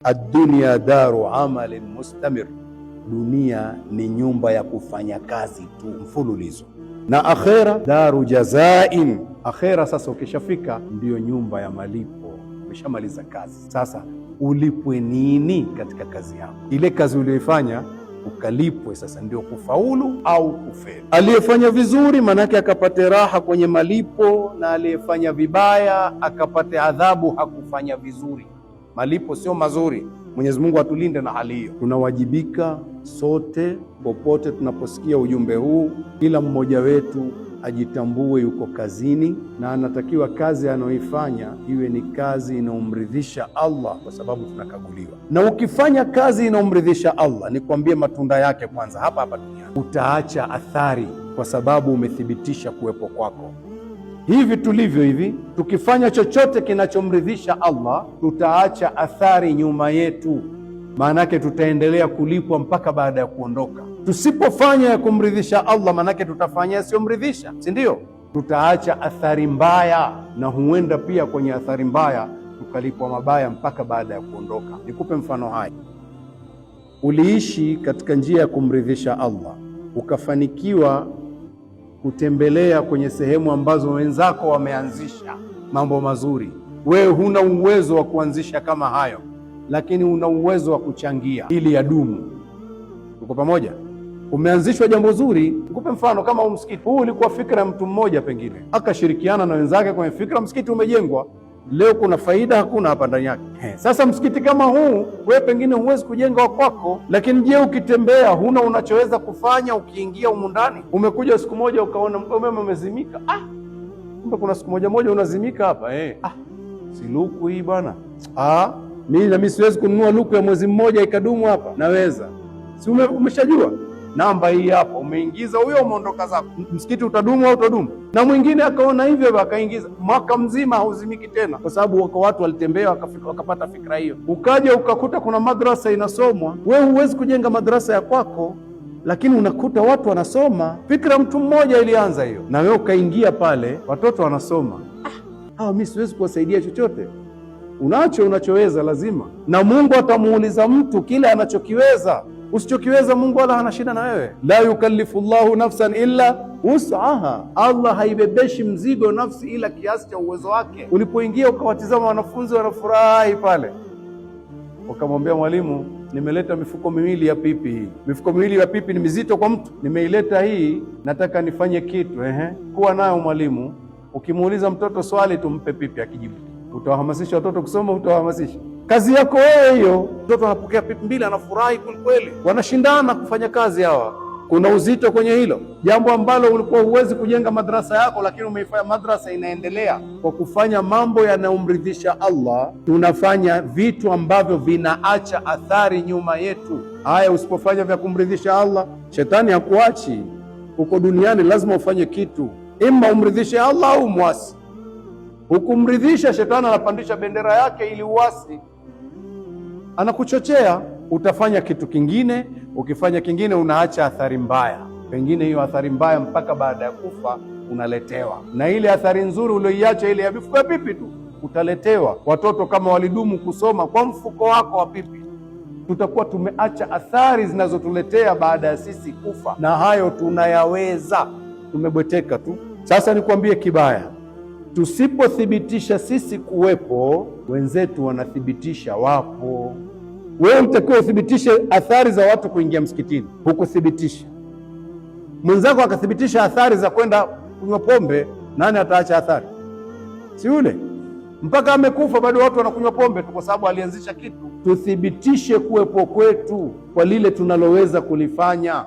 Ad-dunya daru amalin mustamir, dunia ni nyumba ya kufanya kazi tu mfululizo. Na akhera daru jazain, akhera sasa ukishafika ndiyo nyumba ya malipo. Umeshamaliza kazi, sasa ulipwe nini katika kazi yako? Ile kazi uliyoifanya ukalipwe, sasa ndio kufaulu au kufeli. Aliyefanya vizuri manake akapate raha kwenye malipo, na aliyefanya vibaya akapate adhabu, hakufanya vizuri. Malipo sio mazuri. Mwenyezi Mungu atulinde na hali hiyo. Tunawajibika sote, popote tunaposikia ujumbe huu, kila mmoja wetu ajitambue yuko kazini na anatakiwa kazi anayoifanya iwe ni kazi inayomridhisha Allah, kwa sababu tunakaguliwa. Na ukifanya kazi inayomridhisha Allah, nikwambie matunda yake kwanza hapa hapa duniani, utaacha athari, kwa sababu umethibitisha kuwepo kwako. Hivi tulivyo hivi, tukifanya chochote kinachomridhisha Allah tutaacha athari nyuma yetu, maanake tutaendelea kulipwa mpaka baada ya kuondoka. Tusipofanya ya kumridhisha Allah, maanake tutafanya yasiyomridhisha, si ndio? Tutaacha athari mbaya, na huenda pia kwenye athari mbaya tukalipwa mabaya mpaka baada ya kuondoka. Nikupe mfano hai. Uliishi katika njia ya kumridhisha Allah ukafanikiwa kutembelea kwenye sehemu ambazo wenzako wameanzisha mambo mazuri. Wewe huna uwezo wa kuanzisha kama hayo, lakini una uwezo wa kuchangia ili yadumu. Tuko pamoja? Umeanzishwa jambo zuri. Nikupe mfano kama huu msikiti huu ulikuwa fikra ya mtu mmoja, pengine akashirikiana na wenzake kwenye fikra, msikiti umejengwa. Leo kuna faida hakuna hapa ndani yake. Sasa msikiti kama huu wewe pengine huwezi kujenga wa kwako, lakini je, ukitembea huna unachoweza kufanya? Ukiingia humu ndani, umekuja siku moja ukaona umeme umezimika. Ah, kumbe kuna siku moja moja unazimika hapa eh. Ah, si luku hii bwana. Ah, mimi na mimi siwezi kununua luku ya mwezi mmoja ikadumu hapa. Naweza si umeshajua namba hii hapa, umeingiza huyo, umeondoka zako, msikiti utadumu au utadumu? Na mwingine akaona hivyo akaingiza, mwaka mzima hauzimiki tena, kwa sababu wako watu walitembea wakapata fikra hiyo. Ukaja ukakuta kuna madrasa inasomwa, wewe huwezi kujenga madrasa ya kwako, lakini unakuta watu wanasoma. Fikra mtu mmoja ilianza hiyo, na wewe ukaingia pale, watoto wanasoma. Ah, hawa mimi siwezi kuwasaidia chochote. Unacho unachoweza lazima, na Mungu atamuuliza mtu kile anachokiweza. Usichokiweza Mungu wala hana shida na wewe. La yukallifu llahu nafsan illa wus'aha, Allah haibebeshi mzigo nafsi ila kiasi cha uwezo wake. Ulipoingia ukawatizama wanafunzi wanafurahi pale, wakamwambia mwalimu, nimeleta mifuko miwili ya pipi. Hii mifuko miwili ya pipi ni mizito kwa mtu, nimeileta hii, nataka nifanye kitu. Ehe, kuwa nayo mwalimu. Ukimuuliza mtoto swali tumpe pipi, akijibu utawahamasisha watoto kusoma, utawahamasisha kazi yako wewe hiyo. Mtoto anapokea pipi mbili, anafurahi kwelikweli, wanashindana kufanya kazi hawa. Kuna uzito kwenye hilo jambo ambalo ulikuwa huwezi kujenga madrasa yako, lakini umeifanya madrasa inaendelea kwa kufanya mambo yanayomridhisha Allah. Tunafanya vitu ambavyo vinaacha athari nyuma yetu. Haya, usipofanya vya kumridhisha Allah, shetani hakuachi. Uko duniani lazima ufanye kitu, ima umridhishe Allah au mwasi. Hukumridhisha, shetani anapandisha bendera yake ili uasi, anakuchochea utafanya kitu kingine. Ukifanya kingine, unaacha athari mbaya, pengine hiyo athari mbaya mpaka baada ya kufa unaletewa, na ile athari nzuri ulioiacha ile ya mifuko ya pipi tu utaletewa. Watoto kama walidumu kusoma kwa mfuko wako wa pipi, tutakuwa tumeacha athari zinazotuletea baada ya sisi kufa, na hayo tunayaweza, tumebweteka tu. Sasa nikwambie kibaya, tusipothibitisha sisi kuwepo, wenzetu wanathibitisha wapo. Wewe utakiwa uthibitishe athari za watu kuingia msikitini, hukuthibitisha. Mwenzako akathibitisha athari za kwenda kunywa pombe, nani ataacha athari? Si yule? Mpaka amekufa bado watu wanakunywa pombe tu, kwa sababu alianzisha kitu. Tuthibitishe kuwepo kwetu kwa lile tunaloweza kulifanya.